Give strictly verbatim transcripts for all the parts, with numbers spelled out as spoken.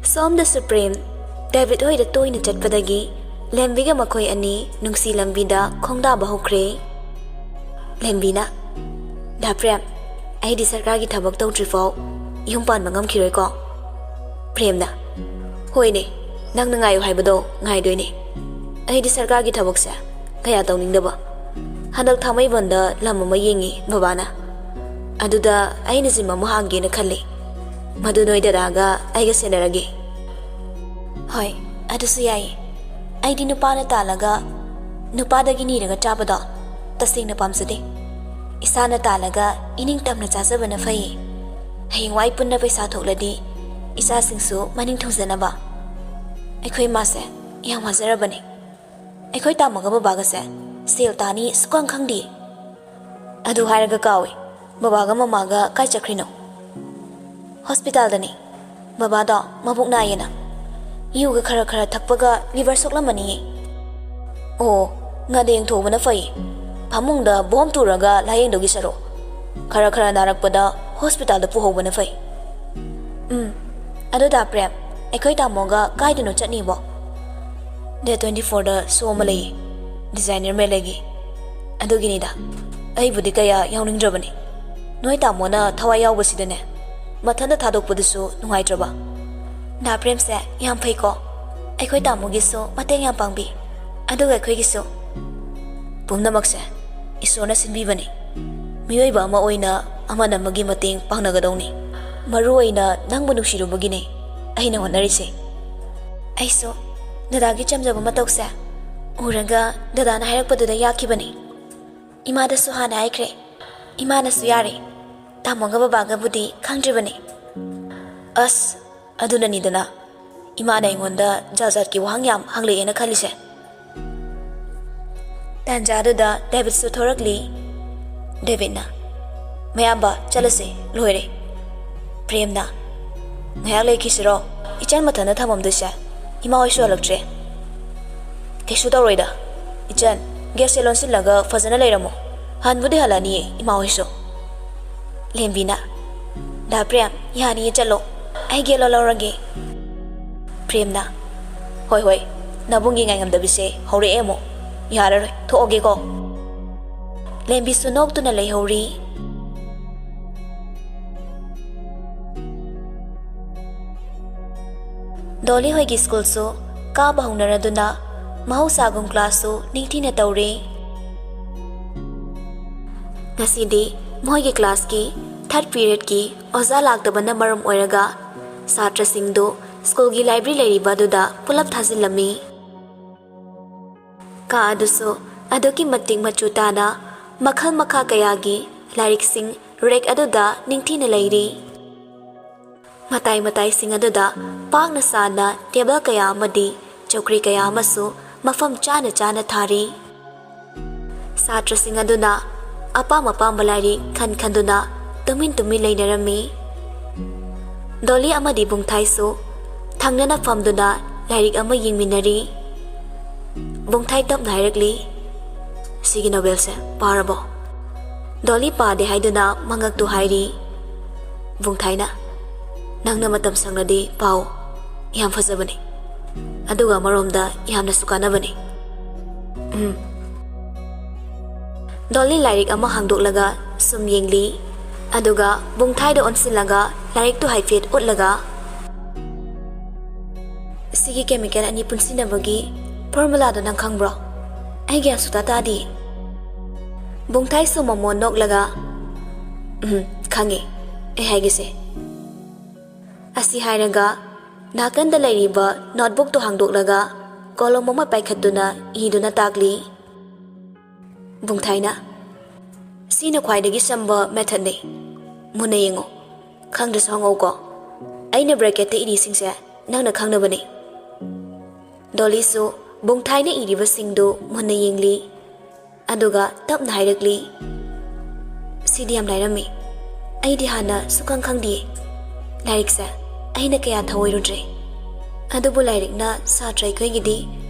ꯁꯣꯝꯗꯁꯨ ꯄ꯭ꯔꯦꯝ ꯗꯦꯕꯤꯠ ꯍꯣꯏꯗ ꯇꯣꯏꯅ ꯆꯠꯄꯗꯒꯤ ꯂꯦꯝꯕꯤꯒ ꯃꯈꯣꯏ ꯑꯅꯤ ꯅꯨꯡꯁꯤ ꯂꯝꯕꯤꯗ ꯈꯣꯡꯗꯥꯕ ꯍꯧꯈ꯭ꯔꯦ꯫ ꯂꯦꯝꯕꯤꯅ, "ꯗꯥ ꯄ꯭ꯔꯦꯝ, ꯑꯩꯗꯤ ꯁꯔꯀꯥꯔꯒꯤ ꯊꯕꯛ ꯇꯧꯗ꯭ꯔꯤꯐꯥꯎ ꯌꯨꯝ ꯄꯥꯟꯕ ꯉꯝꯈꯤꯔꯣꯏꯀꯣ?" ꯄ꯭ꯔꯦꯝꯅ, "ꯍꯣꯏꯅꯦ, ꯅꯪꯅ ꯉꯥꯏꯌꯨ ꯍꯥꯏꯕꯗꯣ ꯉꯥꯏꯗꯣꯏꯅꯦ꯫ ꯑꯩꯗꯤ ꯁꯔꯀꯥꯔꯒꯤ ꯊꯕꯛꯁꯦ ꯀꯌꯥ ꯇꯧꯅꯤꯡꯗꯕ꯫ ꯍꯟꯗꯛ ꯊꯥꯡꯃꯩꯕꯟꯗ ꯂꯝ ꯑꯃ ꯌꯦꯡꯉꯤ ꯕꯕꯥꯅ꯫ ꯑꯗꯨꯗ ꯑꯩꯅ ꯖꯤꯝ ꯑꯃ ꯍꯥꯡꯒꯦꯅ ꯈꯜꯂꯤ꯫ ꯃꯗꯨ ꯅꯣꯏ ꯗꯗꯥꯒ ꯑꯩꯒ ꯁꯦꯟꯅꯔꯒꯦ꯫" "ꯍꯣꯏ, ꯑꯗꯨꯁꯨ ꯌꯥꯏꯌꯦ꯫ ꯑꯩꯗꯤ ꯅꯨꯄꯥꯅ ꯇꯥꯜꯂꯒ ꯅꯨꯄꯥꯗꯒꯤ ꯅꯤꯔꯒ ꯆꯥꯕꯗꯣ ꯇꯁꯦꯡꯅ ꯄꯥꯝꯖꯗꯦ꯫ ꯏꯁꯥꯅ ꯇꯥꯜꯂꯒ ꯏꯅꯤꯡꯇꯝꯅ ꯆꯥꯖꯕꯅ ꯐꯩꯌꯦ꯫ ꯍꯌꯦꯡꯋꯥꯏ ꯄꯨꯟꯅ ꯄꯩꯁꯥ ꯊꯣꯛꯂꯗꯤ ꯏꯆꯥꯁꯤꯡꯁꯨ ꯃꯅꯤꯡ ꯊꯨꯡꯖꯅꯕ꯫ ꯑꯩꯈꯣꯏ ꯃꯥꯁꯦ ꯌꯥꯝ ꯋꯥꯖꯔꯕꯅꯦ꯫ ꯑꯩꯈꯣꯏ ꯇꯥꯃꯣꯒ ꯕꯕꯥꯒꯁꯦ ꯁꯦꯜ ꯇꯥꯅꯤ ꯁꯨꯈꯪ ꯈꯪꯗꯦ꯫ ꯑꯗꯨ ꯍꯥꯏꯔꯒ ꯀꯥꯎꯏ, ꯕꯕꯥꯒ ꯃꯃꯥꯒ ꯀꯥꯏ ꯆꯠꯈ꯭ꯔꯤꯅꯣ?" "ꯍꯣꯁꯄꯤꯇꯥꯜꯗꯅꯤ꯫ ꯕꯕꯥꯗꯣ ꯃꯕꯨꯛ ꯅꯥꯏꯌꯦꯅ꯫ ꯌꯨꯒ ꯈꯔ ꯈꯔ ꯊꯛꯄꯒ ꯂꯤꯚꯔ ꯁꯣꯛꯂꯝꯃꯅꯤꯌꯦ꯫" "ꯑꯣ, ꯉꯟꯅ ꯌꯦꯡꯊꯣꯛꯎꯕꯅ ꯐꯩ꯫ ꯐꯃꯨꯡꯗ ꯕꯣꯝ ꯇꯨꯔꯒ ꯂꯥꯌꯦꯡꯗꯧꯒꯤ ꯁꯔꯨꯛ꯫ ꯈꯔ ꯈꯔ ꯅꯥꯔꯛꯄꯗ ꯍꯣꯁꯄꯤꯇꯥꯜꯗ ꯄꯨꯍꯧꯕꯅ ꯐꯩ꯫" "ꯎꯝ, ꯑꯗꯨ ꯗꯥ ꯄ꯭ꯔꯦꯝ, ꯑꯩꯈꯣꯏ ꯇꯥꯃꯣꯒ ꯀꯥꯏꯗꯅꯣ ꯆꯠꯅꯤꯕꯣ?" "ꯗꯦꯠ ꯇ꯭ꯋꯦꯟꯇꯤ ꯐꯣꯔꯗ ꯁꯣ ꯑꯃ ꯂꯩꯌꯦ, ꯗꯤꯖꯥꯏꯅꯔ ꯃꯦꯂꯦꯒꯤ꯫ ꯑꯗꯨꯒꯤꯅꯤꯗ, ꯑꯩꯕꯨꯗꯤ ꯀꯌꯥ ꯌꯥꯎꯅꯤꯡꯗ꯭ꯔꯕꯅꯤ꯫ ꯅꯣꯏ ꯇꯥꯃꯣꯅ ꯊꯋꯥꯏ ꯌꯥꯎꯕꯁꯤꯗꯅꯦ, ꯃꯊꯟꯇ ꯊꯥꯗꯣꯛꯄꯗꯨꯁꯨ ꯅꯨꯡꯉꯥꯏꯇ꯭ꯔꯕ꯫" "ꯗꯥ ꯄ꯭ꯔꯦꯝꯁꯦ ꯌꯥꯝ ꯐꯩꯀꯣ꯫ ꯑꯩꯈꯣꯏ ꯇꯥꯃꯣꯒꯤꯁꯨ ꯃꯇꯦꯡ ꯌꯥꯝ ꯄꯥꯡꯕꯤ, ꯑꯗꯨꯒ ꯑꯩꯈꯣꯏꯒꯤꯁꯨ꯫" "ꯄꯨꯝꯅꯃꯛꯁꯦ ꯏꯁꯣꯔꯅ ꯁꯤꯟꯕꯤꯕꯅꯤ꯫ ꯃꯤꯑꯣꯏꯕ ꯑꯃ ꯑꯣꯏꯅ ꯑꯃꯅ ꯑꯃꯒꯤ ꯃꯇꯦꯡ ꯄꯥꯡꯅꯒꯗꯧꯅꯤ꯫ ꯃꯔꯨ ꯑꯣꯏꯅ ꯅꯪꯕꯨ ꯅꯨꯡꯁꯤꯔꯨꯕꯒꯤꯅꯤ ꯑꯩꯅ ꯍꯣꯠꯅꯔꯤꯁꯦ꯫" "ꯑꯩꯁꯨ ꯗꯗꯥꯒꯤ ꯆꯝꯖꯕ ꯃꯇꯧꯁꯦ ꯎꯔꯒ ꯗꯗꯥꯅ ꯍꯥꯏꯔꯛꯄꯗꯨꯗ ꯌꯥꯈꯤꯕꯅꯤ꯫ ꯏꯃꯥꯗꯁꯨ ꯍꯥꯟꯅ ꯍꯥꯏꯈ꯭ꯔꯦ꯫ ꯏꯃꯥꯅꯁꯨ ꯌꯥꯔꯦ꯫ ꯇꯥꯃꯣꯒ ꯕꯕꯥꯒꯕꯨꯗꯤ ꯈꯪꯗ꯭ꯔꯤꯕꯅꯤ꯫" "ꯑꯁ, ꯑꯗꯨꯅꯅꯤꯗꯅ ꯏꯃꯥꯅ ꯑꯩꯉꯣꯟꯗ ꯖꯥꯠ ꯖꯥꯠꯀꯤ ꯋꯥꯍꯪ ꯌꯥꯝ ꯍꯪꯂꯛꯑꯦꯅ ꯈꯜꯂꯤꯁꯦ꯫" ꯇꯥꯟꯖꯥꯗꯨꯗ ꯗꯦꯕꯤꯠꯁꯨ ꯊꯣꯔꯛꯂꯤ꯫ ꯗꯦꯕꯤꯠꯅ, "ꯃꯌꯥꯝꯕ, ꯆꯠꯂꯁꯦ, ꯂꯣꯏꯔꯦ꯫" ꯄ꯭ꯔꯦꯝꯅ, "ꯉꯥꯏꯍꯥꯛ ꯂꯩꯈꯤꯁꯤꯔꯣ? ꯏꯆꯟ ꯃꯊꯟꯇ ꯊꯝꯃꯝꯗꯣꯏꯁꯦ? ꯏꯃꯥ ꯍꯣꯏꯁꯨ ꯍꯜꯂꯛꯇ꯭ꯔꯦ꯫" "ꯀꯩꯁꯨ ꯇꯧꯔꯣꯏꯗ ꯏꯆꯟ, ꯒꯦꯠꯁꯦ ꯂꯣꯟꯁꯤꯜꯂꯒ ꯐꯖꯅ ꯂꯩꯔꯝꯃꯣ꯫ ꯍꯟꯕꯨꯗꯤ ꯍꯜꯂꯛꯑꯅꯤꯌꯦ ꯏꯃꯥ ꯍꯣꯏꯁꯨ꯫" ꯂꯦꯝꯕꯤꯅ, "ꯗꯥ ꯄ꯭ꯔꯦꯝ, ꯌꯥꯅꯤꯌꯦ, ꯆꯠꯂꯣ꯫ ꯑꯩ ꯒꯦꯠ ꯂꯣꯜꯍꯧꯔꯒꯦ꯫" ꯄ꯭ꯔꯦꯝꯅ, "ꯍꯣꯏ, ꯍꯣꯏ, ꯅꯕꯨꯡꯒꯤ ꯉꯥꯏꯉꯝꯗꯕꯤꯁꯦ ꯍꯧꯔꯛꯑꯦ ꯑꯃꯨꯛ꯫ ꯌꯥꯔꯔꯣꯏ, ꯊꯣꯛꯑꯒꯦꯀꯣ꯫" ꯂꯦꯝꯕꯤꯁꯨ ꯅꯣꯛꯇꯨꯅ ꯂꯩꯍꯧꯔꯤ꯫ ꯗꯣꯂꯤ ꯍꯣꯏꯒꯤ ꯁ꯭ꯀꯨꯜꯁꯨ ꯀꯥꯕ ꯍꯧꯅꯔꯗꯨꯅ ꯃꯍꯧꯁꯥꯒꯨꯝ ꯀ꯭ꯂꯥꯁꯁꯨ ꯅꯤꯡꯊꯤꯅ ꯇꯧꯔꯦ꯫ ꯉꯁꯤꯗꯤ ꯃꯈꯣꯏꯒꯤ ꯀ꯭ꯂꯥꯁꯀꯤ ꯊꯥꯔꯠ ꯄꯤꯔꯤꯌꯗꯀꯤ ꯑꯣꯖꯥ ꯂꯥꯛꯇꯕꯅ ꯃꯔꯝ ꯑꯣꯏꯔꯒ ꯁꯥꯇ꯭ꯔꯁꯤꯡꯗꯨ ꯁ꯭ꯀꯨꯜꯒꯤ ꯂꯥꯏꯕ꯭ꯔꯦꯔꯤ ꯂꯩꯔꯤꯕ ꯑꯗꯨꯗ ꯄꯨꯂꯞ ꯊꯥꯖꯤꯜꯂꯝꯃꯤ꯫ ꯀꯥ ꯑꯗꯨꯁꯨ ꯑꯗꯨꯛꯀꯤ ꯃꯇꯤꯛ ꯃꯆꯨ ꯇꯥꯅ ꯃꯈꯜ ꯃꯈꯥ ꯀꯌꯥꯒꯤ ꯂꯥꯏꯔꯤꯛꯁꯤꯡ ꯔꯦꯛ ꯑꯗꯨꯗ ꯅꯤꯡꯊꯤꯅ ꯂꯩꯔꯤ꯫ ꯃꯇꯥꯏ ꯃꯇꯥꯏꯁꯤꯡ ꯑꯗꯨꯗ ꯄꯥꯛꯅ ꯁꯥꯟꯅ ꯇꯦꯕꯜ ꯀꯌꯥ ꯑꯃꯗꯤ ꯆꯧꯀ꯭ꯔꯤ ꯀꯌꯥ ꯑꯃꯁꯨ ꯃꯐꯝ ꯆꯥꯅ ꯆꯥꯅ ꯊꯥꯔꯤ꯫ ꯁꯥꯇ꯭ꯔꯁꯤꯡ ꯑꯗꯨꯅ ꯑꯄꯥꯝ ꯑꯄꯥꯝꯕ ꯂꯥꯏꯔꯤꯛ ꯈꯟ ꯈꯟꯗꯨꯅ ꯇꯨꯃꯤꯟ ꯇꯨꯃꯤꯟ ꯂꯩꯅꯔꯝꯃꯤ꯫ ꯗꯣꯂꯤ ꯑꯃꯗꯤ ꯕꯨꯡꯊꯥꯏꯁꯨ ꯊꯪꯅꯅ ꯐꯝꯗꯨꯅ ꯂꯥꯏꯔꯤꯛ ꯑꯃ ꯌꯦꯡꯃꯤꯟꯅꯔꯤ꯫ ꯕꯨꯡꯊꯥꯏ ꯇꯞꯅ ꯍꯥꯏꯔꯛꯂꯤ, "ꯁꯤꯒꯤ ꯅꯣꯕꯦꯜꯁꯦ ꯄꯥꯔꯕꯣ?" ꯗꯣꯂꯤ ꯄꯥꯗꯦ ꯍꯥꯏꯗꯨꯅ ꯃꯉꯛꯇꯨ ꯍꯥꯏꯔꯤ꯫ ꯕꯨꯡꯊꯥꯏꯅ, "ꯅꯪꯅ ꯃꯇꯝ ꯁꯪꯂꯗꯤ ꯄꯥꯎ꯫ ꯌꯥꯝ ꯐꯖꯕꯅꯤ꯫ ꯑꯗꯨꯒ ꯑꯃꯔꯣꯝꯗ ꯌꯥꯝꯅꯁꯨ ꯀꯥꯟꯅꯕꯅꯤ꯫" ꯎꯝ꯫ ꯗꯣꯂꯤ ꯂꯥꯏꯔꯤꯛ ꯑꯃ ꯍꯥꯡꯗꯣꯛꯂꯒ ꯁꯨꯝ ꯌꯦꯡꯂꯤ꯫ ꯑꯗꯨꯒ ꯕꯨꯡꯊꯥꯏꯗ ꯑꯣꯟꯁꯤꯜꯂꯒ ꯂꯥꯏꯔꯤꯛꯇꯨ ꯍꯥꯏꯐꯦꯠ ꯎꯠꯂꯒ, "ꯁꯤꯒꯤ ꯀꯦꯃꯤꯀꯦꯜ ꯑꯅꯤ ꯄꯨꯟꯁꯤꯟꯅꯕꯒꯤ ꯐꯣꯔꯃꯨꯂꯥꯗꯣ ꯅꯪ ꯈꯪꯕ꯭ꯔꯣ? ꯑꯩ ꯒ꯭ꯌꯥꯟ ꯁꯨꯛꯇꯥ ꯇꯥꯗꯦ꯫" ꯕꯨꯡꯊꯥꯏꯁꯨ ꯃꯃꯣꯟ ꯅꯣꯛꯂꯒ, "ꯎꯝ, ꯈꯪꯉꯦ꯫ ꯑꯩ ꯍꯥꯏꯒꯦꯁꯦ꯫" ꯑꯁꯤ ꯍꯥꯏꯔꯒ ꯅꯥꯀꯟꯗ ꯂꯩꯔꯤꯕ ꯅꯣꯠꯕꯨꯛꯇꯨ ꯍꯥꯡꯗꯣꯛꯂꯒ ꯀꯣꯂꯣꯝ ꯑꯃ ꯄꯥꯏꯈꯠꯇꯨꯅ ꯏꯗꯨꯅ ꯇꯥꯛꯂꯤ꯫ ꯕꯨꯡꯊꯥꯏꯅ, "ꯁꯤꯅ ꯈ꯭ꯋꯥꯏꯗꯒꯤ ꯆꯝꯕ ꯃꯦꯊꯠꯅꯤ꯫ ꯃꯨꯟꯅ ꯌꯦꯡꯉꯣ꯫ ꯈꯪꯗ꯭ꯔꯁꯨ ꯍꯪꯉꯧꯀꯣ꯫ ꯑꯩꯅ ꯕ꯭ꯔꯦꯀꯦꯠꯇ ꯏꯔꯤꯁꯤꯡꯁꯦ ꯅꯪꯅ ꯈꯪꯅꯕꯅꯤ꯫" ꯗꯣꯂꯤꯁꯨ ꯕꯨꯡꯊꯥꯏꯅ ꯏꯔꯤꯕꯁꯤꯡꯗꯨ ꯃꯨꯟꯅ ꯌꯦꯡꯂꯤ꯫ ꯑꯗꯨꯒ ꯇꯞꯅ ꯍꯥꯏꯔꯛꯂꯤ, "ꯁꯤꯗꯤ ꯌꯥꯝ ꯂꯥꯏꯔꯝꯃꯤ꯫ ꯑꯩꯗꯤ ꯍꯥꯟꯅ ꯁꯨꯈꯪ ꯈꯪꯗꯤꯌꯦ꯫ ꯂꯥꯏꯔꯤꯛꯁꯦ ꯑꯩꯅ ꯀꯌꯥ ꯊꯧꯑꯣꯏꯔꯨꯗ꯭ꯔꯦ꯫ ꯑꯗꯨꯕꯨ ꯂꯥꯏꯔꯤꯛꯅ ꯁꯥꯇ꯭ꯔ ꯑꯩꯈꯣꯏꯒꯤꯗꯤ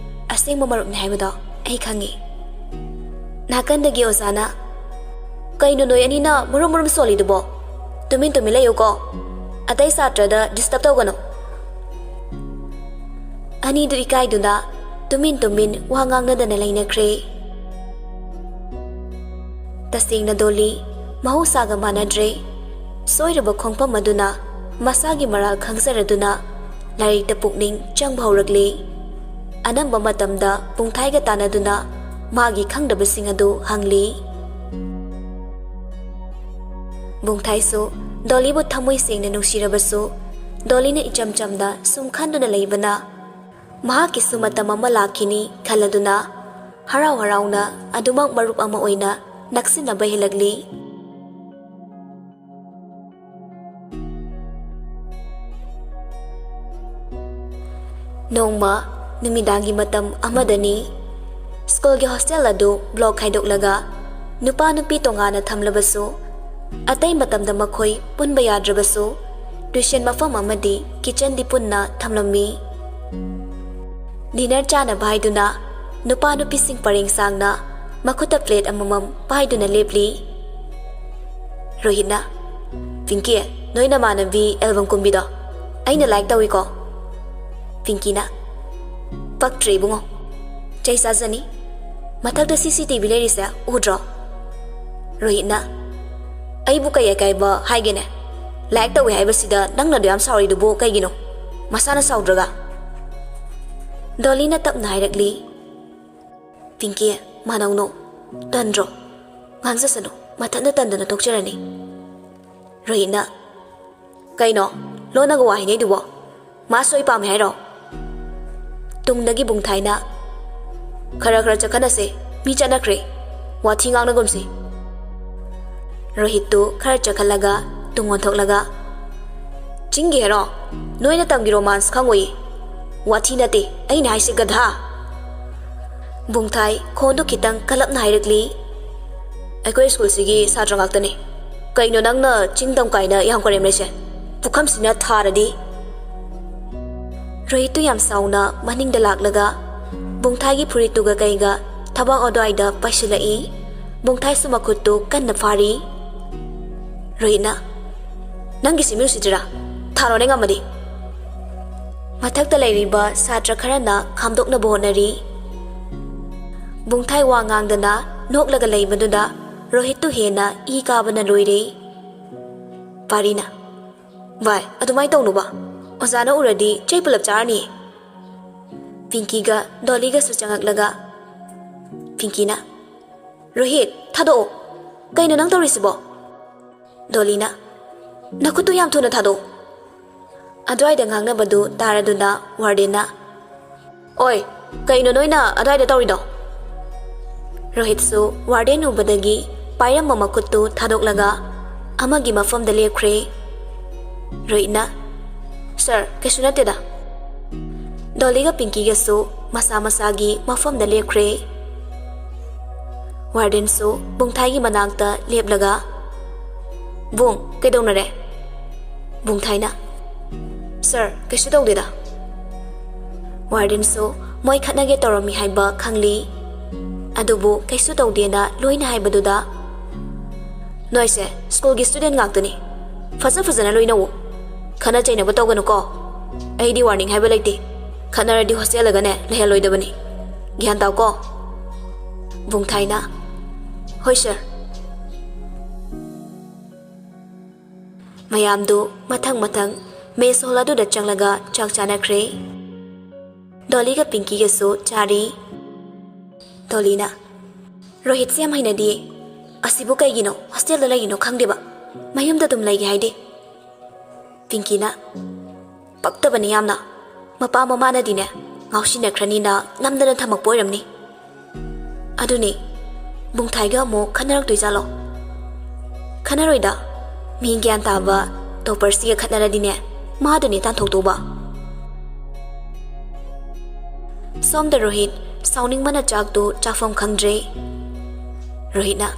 ꯑꯁꯦꯡꯕ ꯃꯔꯨꯞꯅꯤ ꯍꯥꯏꯕꯗꯣ ꯑꯩ ꯈꯪꯉꯤ꯫" ꯅꯥꯀꯟꯗꯒꯤ ꯑꯣꯖꯥꯅ, "ꯀꯩꯅꯣ ꯅꯣꯏ ꯑꯅꯤꯅ ꯃꯔꯨꯝ ꯃꯔꯨꯝ ꯁꯣꯜꯂꯤꯗꯨꯕꯣ? ꯇꯨꯃꯤꯟ ꯇꯨꯃꯤꯟ ꯂꯩꯌꯨꯀꯣ꯫ ꯑꯇꯩ ꯁꯥꯇ꯭ꯔꯗ ꯗꯤꯁꯇꯔꯕ ꯇꯧꯒꯅꯨ꯫" ꯑꯅꯤꯗꯨ ꯏꯀꯥꯏꯗꯨꯅ ꯇꯨꯃꯤꯟ ꯇꯨꯃꯤꯟ ꯋꯥ ꯉꯥꯡꯅꯗꯅ ꯂꯩꯅꯈ꯭ꯔꯦ꯫ ꯇꯁꯦꯡꯅ ꯗꯣꯂꯤ ꯃꯍꯧꯁꯥꯒ ꯃꯥꯟꯅꯗ꯭ꯔꯦ꯫ ꯁꯣꯏꯔꯕ ꯈꯣꯡꯐꯝ ꯑꯗꯨꯅ ꯃꯁꯥꯒꯤ ꯃꯔꯥꯜ ꯈꯪꯖꯔꯗꯨꯅ ꯂꯥꯏꯔꯤꯛꯇ ꯄꯨꯛꯅꯤꯡ ꯆꯪꯕ ꯍꯧꯔꯛꯂꯤ꯫ ꯑꯅꯝꯕ ꯃꯇꯝꯗ ꯕꯨꯡꯊꯥꯏꯒ ꯇꯥꯟꯅꯗꯨꯅ ꯃꯥꯒꯤ ꯈꯪꯗꯕꯁꯤꯡ ꯑꯗꯨ ꯍꯪꯂꯤ꯫ ꯕꯨꯡꯊꯥꯏꯁꯨ ꯗꯣꯂꯤꯕꯨ ꯊꯃꯣꯏ ꯁꯦꯡꯅ ꯅꯨꯡꯁꯤꯔꯕꯁꯨ, ꯗꯣꯂꯤꯅ ꯏꯆꯝ ꯆꯝꯅ ꯁꯨꯝ ꯈꯟꯗꯨꯅ ꯂꯩꯕꯅ ꯃꯍꯥꯛꯀꯤꯁꯨ ꯃꯇꯝ ꯑꯃ ꯂꯥꯛꯈꯤꯅꯤ ꯈꯜꯂꯗꯨꯅ ꯍꯔꯥꯎ ꯍꯔꯥꯎꯅ ꯑꯗꯨꯃꯛ ꯃꯔꯨꯞ ꯑꯃ ꯑꯣꯏꯅ ꯅꯛꯁꯤꯟꯅꯕ ꯍꯦꯜꯂꯛꯂꯤ꯫ ꯅꯣꯡꯃ ꯅꯨꯃꯤꯗꯥꯡꯒꯤ ꯃꯇꯝ ꯑꯃꯗꯅꯤ꯫ ꯁ꯭ꯀꯨꯜꯒꯤ ꯍꯣꯁꯇꯦꯜ ꯑꯗꯨ ꯕ꯭ꯂꯣꯛ ꯈꯥꯏꯗꯣꯛꯂꯒ ꯅꯨꯄꯥ ꯅꯨꯄꯤ ꯇꯣꯉꯥꯟꯅ ꯊꯝꯂꯕꯁꯨ, ꯑꯇꯩ ꯃꯇꯝꯗ ꯃꯈꯣꯏ ꯄꯨꯟꯕ ꯌꯥꯗ꯭ꯔꯕꯁꯨ, ꯇ꯭ꯌꯨꯁꯟ ꯃꯐꯝ ꯑꯃꯗꯤ ꯀꯤꯆꯟꯗꯤ ꯄꯨꯟꯅ ꯊꯝꯂꯝꯃꯤ꯫ ꯗꯤꯅꯔ ꯆꯥꯅꯕ ꯍꯥꯏꯗꯨꯅ ꯅꯨꯄꯥ ꯅꯨꯄꯤꯁꯤꯡ ꯄꯔꯦꯡ ꯁꯥꯡꯅ ꯃꯈꯨꯠꯇ ꯄ꯭ꯂꯦꯠ ꯑꯃꯃꯝ ꯄꯥꯏꯗꯨꯅ ꯂꯦꯞꯂꯤ꯫ ꯔꯣꯍꯤꯠꯅ, "ꯄꯤꯡꯀꯤ, ꯅꯣꯏ ꯅꯃꯥꯟꯅꯕꯤ ꯑꯦꯜꯕꯝ ꯀꯨꯝꯕꯤꯗꯣ ꯑꯩꯅ ꯂꯥꯏꯛ ꯇꯧꯏꯀꯣ?" ꯄꯤꯡꯀꯤꯅ, "ꯄꯛꯇ꯭ꯔꯦ ꯏꯕꯨꯡꯉꯣ, ꯆꯩ ꯆꯥꯖꯅꯤ꯫ ꯃꯊꯛꯇ ꯁꯤ ꯁꯤ ꯇꯤ ꯚꯤ ꯂꯩꯔꯤꯁꯦ ꯎꯗ꯭ꯔꯣ?" ꯔꯣꯍꯤꯠꯅ, "ꯑꯩꯕꯨ ꯀꯩ ꯑꯀꯥꯏꯕ ꯍꯥꯏꯒꯦꯅꯦ? ꯂꯥꯏꯛ ꯇꯧꯏ ꯍꯥꯏꯕꯁꯤꯗ ꯅꯪꯅ ꯑꯗꯨ ꯌꯥꯝ ꯁꯥꯎꯔꯤꯗꯨꯕꯨ ꯀꯩꯒꯤꯅꯣ? ꯃꯁꯥꯅ ꯁꯥꯎꯗ꯭ꯔꯒ?" ꯗꯣꯂꯤꯅ ꯇꯞꯅ ꯍꯥꯏꯔꯛꯂꯤ, "ꯄꯤꯡꯀꯤ, ꯃꯥꯅꯧꯅꯣ, ꯇꯟꯗ꯭ꯔꯣ? ꯉꯥꯡꯖꯁꯅꯨ, ꯃꯊꯟꯇ ꯇꯟꯗꯅ ꯇꯣꯛꯆꯔꯅꯤ꯫" ꯔꯣꯍꯤꯠꯅ, "ꯀꯩꯅꯣ, ꯂꯣꯟꯅꯒ ꯋꯥ ꯍꯥꯏꯅꯩꯗꯨꯕꯣ? ꯃꯥꯁꯨ ꯑꯩ ꯄꯥꯝꯃꯦ ꯍꯥꯏꯔꯣ?" ꯇꯨꯡꯗꯒꯤ ꯕꯨꯡꯊꯥꯏꯅ, "ꯈꯔ ꯈꯔ ꯆꯠꯈꯠꯅꯁꯦ, ꯃꯤ ꯆꯠꯅꯈ꯭ꯔꯦ꯫ ꯋꯥꯊꯤ ꯉꯥꯡꯅꯒꯨꯝꯁꯤ꯫" ꯔꯣꯍꯤꯠꯇꯨ ꯈꯔ ꯆꯠꯈꯠꯂꯒ ꯇꯨꯡ ꯑꯣꯟꯊꯣꯛꯂꯒ, "ꯆꯤꯡꯒꯤ ꯍꯦꯔꯣ, ꯅꯣꯏꯅ ꯇꯝꯒꯤ ꯔꯣꯃꯥꯟꯁ ꯈꯪꯉꯣꯏꯌꯦ꯫ ꯋꯥꯊꯤ ꯅꯠꯇꯦ ꯑꯩꯅ ꯍꯥꯏꯁꯦ, ꯒꯙꯥ!" ꯕꯨꯡꯊꯥꯏ ꯈꯣꯟꯗꯨ ꯈꯤꯇꯪ ꯀꯜꯂꯞꯅ ꯍꯥꯏꯔꯛꯂꯤ, "ꯑꯩꯈꯣꯏ ꯁ꯭ꯀꯨꯜꯁꯤꯒꯤ ꯁꯥꯇ꯭ꯔ ꯉꯥꯛꯇꯅꯦ꯫ ꯀꯩꯅꯣ ꯅꯪꯅ ꯆꯤꯡ ꯇꯝ ꯀꯥꯏꯅ ꯌꯥꯝ ꯀꯔꯦꯝꯅꯩꯁꯦ? ꯄꯨꯈꯝꯁꯤꯅ ꯊꯥꯔꯗꯤ!" ꯔꯣꯍꯤꯠꯇꯨ ꯌꯥꯝ ꯁꯥꯎꯅ ꯃꯅꯤꯡꯗ ꯂꯥꯛꯂꯒ ꯕꯨꯡꯊꯥꯏꯒꯤ ꯐꯨꯔꯤꯠꯇꯨꯒ ꯀꯩꯒ ꯊꯕꯥꯛ ꯑꯗꯨꯋꯥꯏꯗ ꯄꯥꯏꯁꯤꯜꯂꯛꯏ꯫ ꯕꯨꯡꯊꯥꯏꯁꯨ ꯃꯈꯨꯠꯇꯨ ꯀꯟꯅ ꯐꯥꯔꯤ꯫ ꯔꯣꯍꯤꯠꯅ, "ꯅꯪꯒꯤꯁꯤ ꯃꯤ ꯎꯁꯤꯠꯇ꯭ꯔꯤꯔꯥ? ꯊꯥꯔꯣꯅꯦ ꯉꯝꯃꯗꯤ!" ꯃꯊꯛꯇ ꯂꯩꯔꯤꯕ ꯁꯥꯇ꯭ꯔ ꯈꯔꯅ ꯈꯥꯝꯗꯣꯛꯅꯕ ꯍꯣꯠꯅꯔꯤ꯫ ꯕꯨꯡꯊꯥꯏ ꯋꯥ ꯉꯥꯡꯗꯅ ꯅꯣꯛꯂꯒ ꯂꯩꯕꯗꯨꯗ ꯔꯣꯍꯤꯠꯇꯨ ꯍꯦꯟꯅ ꯏ ꯀꯥꯕꯅ ꯂꯣꯏꯔꯦ꯫ ꯄꯥꯔꯤꯅ, "ꯚꯥꯏ, ꯑꯗꯨꯃꯥꯏꯅ ꯇꯧꯅꯨꯕ꯫ ꯑꯣꯖꯥꯅ ꯎꯔꯗꯤ ꯆꯩ ꯄꯨꯂꯞ ꯆꯥꯔꯅꯤ꯫" ꯄꯤꯡꯀꯤꯒ ꯗꯣꯂꯤꯒꯁꯨ ꯆꯪꯉꯛꯂꯒ ꯄꯤꯡꯀꯤꯅ, "ꯔꯣꯍꯤꯠ, ꯊꯥꯗꯣꯛꯑꯣ꯫ ꯀꯩꯅꯣ ꯅꯪ ꯇꯧꯔꯤꯁꯤꯕꯣ?" ꯗꯣꯂꯤꯅ, "ꯅꯈꯨꯠꯇꯨ ꯌꯥꯝ ꯊꯨꯅ ꯊꯥꯗꯣꯛꯑꯣ꯫" ꯑꯗꯨꯋꯥꯏꯗ ꯉꯥꯡꯅꯕꯗꯨ ꯇꯥꯔꯗꯨꯅ ꯋꯥꯔꯗꯦꯟꯅ, "ꯑꯣꯏ, ꯀꯩꯅꯣ ꯅꯣꯏꯅ ꯑꯗ꯭ꯋꯥꯏꯗ ꯇꯧꯔꯤꯗꯣ?" ꯔꯣꯍꯤꯠꯁꯨ ꯋꯥꯔꯗꯦꯟ ꯎꯕꯗꯒꯤ ꯄꯥꯏꯔꯝꯕ ꯃꯈꯨꯠꯇꯨ ꯊꯥꯗꯣꯛꯂꯒ ꯑꯃꯒꯤ ꯃꯐꯝꯗ ꯂꯦꯞꯈ꯭ꯔꯦ꯫ ꯔꯣꯍꯤꯠꯅ, "ꯁꯥꯔ, ꯀꯩꯁꯨ ꯅꯠꯇꯦꯗ꯫" ꯗꯣꯂꯤꯒ ꯄꯤꯡꯀꯤꯒꯁꯨ ꯃꯁꯥ ꯃꯁꯥꯒꯤ ꯃꯐꯝꯗ ꯂꯦꯞꯈ꯭ꯔꯦ꯫ ꯋꯥꯔꯗꯦꯟꯁꯨ ꯕꯨꯡꯊꯥꯏꯒꯤ ꯃꯅꯥꯛꯇ ꯂꯦꯞꯂꯒ, "ꯕꯨꯡ, ꯀꯩꯗꯧꯅꯔꯦ?" ꯕꯨꯡꯊꯥꯏꯅ, "ꯁꯥꯔ, ꯀꯩꯁꯨ ꯇꯧꯗꯦꯗ꯫" ꯋꯥꯔꯗꯦꯟꯁꯨ ꯃꯣꯏ ꯈꯠꯅꯒꯦ ꯇꯧꯔꯝꯃꯤ ꯍꯥꯏꯕ ꯈꯪꯂꯤ꯫ ꯑꯗꯨꯕꯨ ꯀꯩꯁꯨ ꯇꯧꯗꯦꯅ ꯂꯣꯏꯅ ꯍꯥꯏꯕꯗꯨꯗ, "ꯅꯣꯏꯁꯦ ꯁ꯭ꯀꯨꯜꯒꯤ ꯁ꯭ꯇꯨꯗꯦꯟ ꯉꯥꯛꯇꯅꯤ꯫ ꯐꯖ ꯐꯖꯅ ꯂꯣꯏꯅꯧ꯫ ꯈꯠꯅ ꯆꯩꯅꯕ ꯇꯧꯒꯅꯨꯀꯣ꯫ ꯑꯩꯗꯤ ꯋꯥꯔꯅꯤꯡ ꯍꯥꯏꯕ ꯂꯩꯇꯦ꯫ ꯈꯠꯅꯔꯗꯤ ꯍꯣꯁꯇꯦꯜꯗꯒꯅꯦ ꯂꯩꯍꯜꯂꯣꯏꯗꯕꯅꯤ꯫ ꯒ꯭ꯌꯥꯟ ꯇꯥꯎꯀꯣ꯫" ꯕꯨꯡꯊꯥꯏꯅ, "ꯍꯣꯏ ꯁꯥꯔ꯫" ꯃꯌꯥꯝꯗꯨ ꯃꯊꯪ ꯃꯊꯪ ꯃꯦꯁ ꯍꯣꯜ ꯑꯗꯨꯗ ꯆꯪꯂꯒ ꯆꯥꯛ ꯆꯥꯅꯈ꯭ꯔꯦ꯫ ꯗꯣꯂꯤꯒ ꯄꯤꯡꯀꯤꯒꯁꯨ ꯆꯥꯔꯤ꯫ ꯗꯣꯂꯤꯅ, "ꯔꯣꯍꯤꯠꯁꯦ ꯌꯥꯝ ꯍꯩꯅꯗꯤꯌꯦ꯫ ꯑꯁꯤꯕꯨ ꯀꯩꯒꯤꯅꯣ ꯍꯣꯁꯇꯦꯜꯗ ꯂꯩꯔꯤꯅꯣ ꯈꯪꯗꯦꯕ꯫ ꯃꯌꯨꯝꯗ ꯑꯗꯨꯝ ꯂꯩꯒꯦ ꯍꯥꯏꯗꯦ꯫" ꯄꯤꯡꯀꯤꯅ, "ꯄꯛꯇꯕꯅꯤ ꯌꯥꯝꯅ꯫ ꯃꯄꯥ ꯃꯃꯥꯅꯗꯤꯅꯦ ꯉꯥꯎꯁꯤꯟꯅꯈ꯭ꯔꯅꯤꯅ ꯅꯝꯗꯅ ꯊꯝꯃꯛꯄ ꯑꯣꯏꯔꯝꯅꯤ꯫ ꯑꯗꯨꯅꯤ, ꯕꯨꯡꯊꯥꯏꯒ ꯑꯃꯨꯛ ꯈꯠꯅꯔꯛꯇꯣꯏꯖꯥꯠꯂꯣ? ꯈꯠꯅꯔꯣꯏꯗ꯫ ꯃꯤ ꯒ꯭ꯌꯥꯟ ꯇꯥꯕ ꯇꯣꯄꯔꯁꯤꯒ ꯈꯠꯅꯔꯗꯤꯅꯦ, ꯃꯥꯗꯨꯅꯦ ꯇꯥꯟꯊꯣꯛꯇꯧꯕ꯫" ꯁꯣꯝꯗ ꯔꯣꯍꯤꯠ ꯁꯥꯎꯅꯤꯡꯕꯅ ꯆꯥꯛꯇꯨ ꯆꯥꯐꯝ ꯈꯪꯗ꯭ꯔꯦ꯫ ꯔꯣꯍꯤꯠꯅ,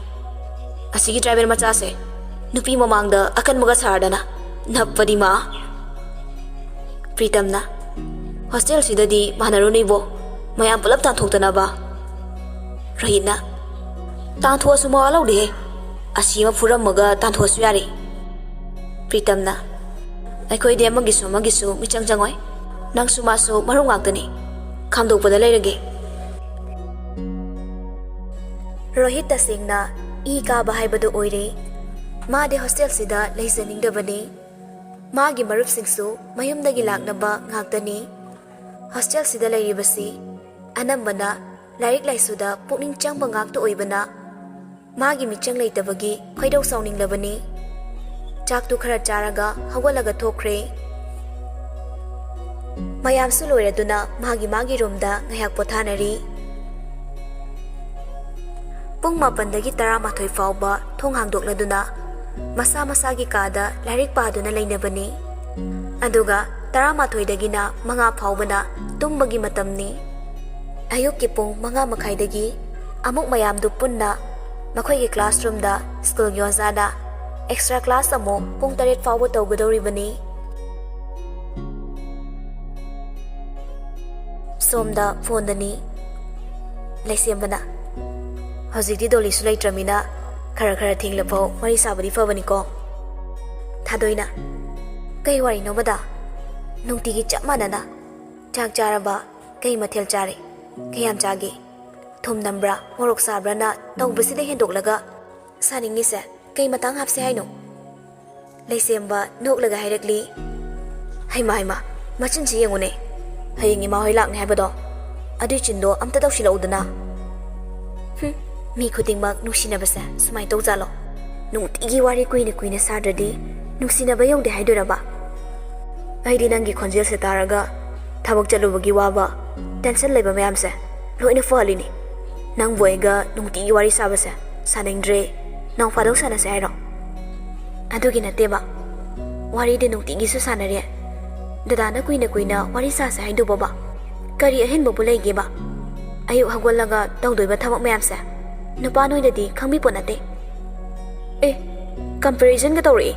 "ꯑꯁꯤꯒꯤ ꯇ꯭ꯔꯥꯏꯕꯦꯜ ꯃꯆꯥꯁꯦ ꯅꯨꯄꯤ ꯃꯃꯥꯡꯗ ꯑꯀꯟꯕꯒ ꯁꯥꯔꯗꯅ ꯅꯞꯄꯗꯤ ꯃꯥ꯫" ꯄ꯭ꯔꯤꯇꯝꯅ, "ꯍꯣꯁꯇꯦꯜꯁꯤꯗꯗꯤ ꯃꯥꯟꯅꯔꯨꯅꯨ ꯏꯕꯣ, ꯃꯌꯥꯝ ꯄꯨꯂꯞ ꯇꯥꯟꯊꯣꯛꯇꯅꯕ꯫" ꯔꯣꯍꯤꯠꯅ, "ꯇꯥꯟꯊꯣꯛꯑꯁꯨ ꯃꯋꯥ ꯂꯧꯗꯦꯍꯦ, ꯑꯁꯤ ꯑꯃ ꯐꯨꯔꯝꯃꯒ ꯇꯥꯟꯊꯣꯛꯑꯁꯨ ꯌꯥꯔꯦ꯫" ꯄ꯭ꯔꯤꯇꯝꯅ, "ꯑꯩꯈꯣꯏꯗꯤ ꯑꯃꯒꯤꯁꯨ ꯑꯃꯒꯤꯁꯨ ꯃꯤꯆꯪ ꯆꯪꯉꯣꯏ꯫ ꯅꯪꯁꯨ ꯃꯥꯁꯨ ꯃꯔꯨꯞ ꯉꯥꯛꯇꯅꯤ꯫ ꯈꯥꯝꯗꯣꯛꯄꯗ ꯂꯩꯔꯒꯦ꯫ ꯔꯣꯍꯤꯠ ꯇꯁꯦꯡꯅ ꯏ ꯀꯥꯕ ꯍꯥꯏꯕꯗꯨ ꯑꯣꯏꯔꯦ꯫ ꯃꯥꯗꯤ ꯍꯣꯁꯇꯦꯜꯁꯤꯗ ꯂꯩꯖꯅꯤꯡꯗꯕꯅꯤ꯫ ꯃꯥꯒꯤ ꯃꯔꯨꯞꯁꯤꯡꯁꯨ ꯃꯌꯨꯝꯗꯒꯤ ꯂꯥꯛꯅꯕ ꯉꯥꯛꯇꯅꯤ꯫ ꯍꯣꯁꯇꯦꯜꯁꯤꯗ ꯂꯩꯔꯤꯕꯁꯤ ꯑꯅꯝꯕꯅ ꯂꯥꯏꯔꯤꯛ ꯂꯥꯏꯁꯨꯗ ꯄꯨꯛꯅꯤꯡ ꯆꯪꯕ ꯉꯥꯛꯇ ꯑꯣꯏꯕꯅ, ꯃꯥꯒꯤ ꯃꯤꯆꯪ ꯂꯩꯇꯕꯒꯤ ꯈꯣꯏꯗꯧ ꯁꯥꯎꯅꯤꯡꯂꯕꯅꯤ꯫ ꯆꯥꯛꯇꯨ ꯈꯔ ꯆꯥꯔꯒ ꯍꯧꯒꯠꯂꯒ ꯊꯣꯛꯈ꯭ꯔꯦ꯫ ꯃꯌꯥꯝꯁꯨ ꯂꯣꯏꯔꯗꯨꯅ ꯃꯥꯒꯤ ꯃꯥꯒꯤ ꯔꯨꯝꯗ ꯉꯥꯏꯍꯥꯛ ꯄꯣꯊꯥꯅꯔꯤ꯫ ꯄꯨꯡ ꯃꯥꯄꯟꯗꯒꯤ ꯇꯔꯥꯃꯥꯊꯣꯏ ꯐꯥꯎꯕ ꯊꯣꯡ ꯍꯥꯡꯗꯣꯛꯂꯗꯨꯅ ꯃꯁꯥ ꯃꯁꯥꯒꯤ ꯀꯥꯗ ꯂꯥꯏꯔꯤꯛ ꯄꯥꯗꯨꯅ ꯂꯩꯅꯕꯅꯤ꯫ ꯑꯗꯨꯒ ꯇꯔꯥꯃꯥꯊꯣꯏꯗꯒꯤꯅ ꯃꯉꯥ ꯐꯥꯎꯕꯅ ꯇꯨꯝꯕꯒꯤ ꯃꯇꯝꯅꯤ꯫ ꯑꯌꯨꯛꯀꯤ ꯄꯨꯡ ꯃꯉꯥ ꯃꯈꯥꯏꯗꯒꯤ ꯑꯃꯨꯛ ꯃꯌꯥꯝꯗꯨ ꯄꯨꯟꯅ ꯃꯈꯣꯏꯒꯤ ꯀ꯭ꯂꯥꯁꯔꯨꯝꯗ ꯁ꯭ꯀꯨꯜꯒꯤ ꯑꯣꯖꯥꯅ ꯑꯦꯛꯁꯇ꯭ꯔꯥ ꯀ꯭ꯂꯥꯁ ꯑꯃꯨꯛ ꯄꯨꯡ ꯇꯔꯦꯠ ꯐꯥꯎꯕ ꯇꯧꯒꯗꯧꯔꯤꯕꯅꯤ꯫ ꯁꯣꯝꯗ ꯐꯣꯟꯗꯅꯤ꯫ ꯂꯩꯁꯦꯝꯕꯅ, "ꯍꯧꯖꯤꯛꯇꯤ ꯗꯣꯂꯤꯁꯨ ꯂꯩꯇ꯭ꯔꯃꯤꯅ ꯈꯔ ꯈꯔ ꯊꯦꯡꯂꯐꯥꯎ ꯋꯥꯔꯤ ꯁꯥꯕꯗꯤ ꯐꯕꯅꯤꯀꯣ?" ꯊꯥꯗꯣꯏꯅ, "ꯀꯩ ꯋꯥꯔꯤꯅꯣꯕꯗ? ꯅꯨꯡꯇꯤꯒꯤ ꯆꯞ ꯃꯥꯟꯅꯅ꯫ ꯆꯥꯛ ꯆꯥꯔꯕ? ꯀꯩ ꯃꯊꯦꯜ ꯆꯥꯔꯦ? ꯀꯌꯥꯝ ꯆꯥꯒꯦ? ꯊꯨꯝ ꯅꯝꯕ꯭ꯔꯥ, ꯃꯣꯔꯣꯛ ꯁꯥꯕ꯭ꯔꯥꯅ ꯇꯧꯕꯁꯤꯗ ꯍꯦꯟꯗꯣꯛꯂꯒ ꯁꯥꯅꯤꯡꯉꯤꯁꯦ ꯀꯩ ꯃꯇꯥꯡ ꯍꯥꯞꯁꯦ ꯍꯥꯏꯅꯣ?" ꯂꯩꯁꯦꯝꯕ ꯅꯣꯛꯂꯒ ꯍꯥꯏꯔꯛꯂꯤ꯫ "ꯍꯩꯃꯥ ꯍꯩꯃꯥ, ꯃꯆꯤꯟꯁꯤ ꯌꯦꯡꯉꯨꯅꯦ꯫ ꯍꯌꯦꯡ ꯏꯃꯥ ꯍꯣꯏ ꯂꯥꯛꯅꯤ ꯍꯥꯏꯕꯗꯣ, ꯑꯗꯨꯏ ꯆꯤꯟꯗꯣ ꯑꯝꯇ ꯇꯧꯁꯤꯜꯂꯛꯎꯗꯅ꯫ ꯍꯨꯝ, ꯃꯤ ꯈꯨꯗꯤꯡꯃꯛ ꯅꯨꯡꯁꯤꯅꯕꯁꯦ ꯁꯨꯃꯥꯏꯅ ꯇꯧꯖꯥꯠꯂꯣ? ꯅꯨꯡꯇꯤꯒꯤ ꯋꯥꯔꯤ ꯀꯨꯏꯅ ꯀꯨꯏꯅ ꯁꯥꯗ꯭ꯔꯗꯤ ꯅꯨꯡꯁꯤꯅꯕ ꯌꯧꯗꯦ ꯍꯥꯏꯗꯣꯏꯔꯕ? ꯑꯩꯗꯤ ꯅꯪꯒꯤ ꯈꯣꯟꯖꯦꯜꯁꯦ ꯇꯥꯔꯒ ꯊꯕꯛ ꯆꯠꯂꯨꯕꯒꯤ ꯋꯥꯕ, ꯇꯦꯟꯁꯟ ꯂꯩꯕ ꯃꯌꯥꯝꯁꯦ ꯂꯣꯏꯅ ꯐꯍꯜꯂꯤꯅꯤ꯫ ꯅꯪꯕꯨ ꯑꯩꯒ ꯅꯨꯡꯇꯤꯒꯤ ꯋꯥꯔꯤ ꯁꯥꯕꯁꯦ ꯁꯥꯅꯤꯡꯗ꯭ꯔꯦ꯫ ꯅꯣꯡ ꯐꯥꯗꯣꯛ ꯁꯥꯟꯅꯁꯦ ꯍꯥꯏꯔꯣ?" "ꯑꯗꯨꯒꯤ ꯅꯠꯇꯦꯕ꯫ ꯋꯥꯔꯤꯗꯤ ꯅꯨꯡꯇꯤꯒꯤꯁꯨ ꯁꯥꯟꯅꯔꯦ꯫ ꯗꯗꯥꯅ ꯀꯨꯏꯅ ꯀꯨꯏꯅ ꯋꯥꯔꯤ ꯁꯥꯁꯦ ꯍꯥꯏꯗꯨꯕꯣꯕ? ꯀꯔꯤ ꯑꯍꯦꯟꯕꯕꯨ ꯂꯩꯒꯦꯕ? ꯑꯌꯨꯛ ꯍꯧꯒꯠꯂꯒ ꯇꯧꯗꯣꯏꯕ ꯊꯕꯛ ꯃꯌꯥꯝꯁꯦ ꯅꯨꯄꯥ ꯅꯣꯏꯗꯗꯤ ꯈꯪꯕꯤꯄꯣꯠ ꯅꯠꯇꯦ꯫ ꯑꯦ, ꯀꯝꯄꯦꯔꯤꯖꯟꯒ ꯇꯧꯔꯛꯑꯦ꯫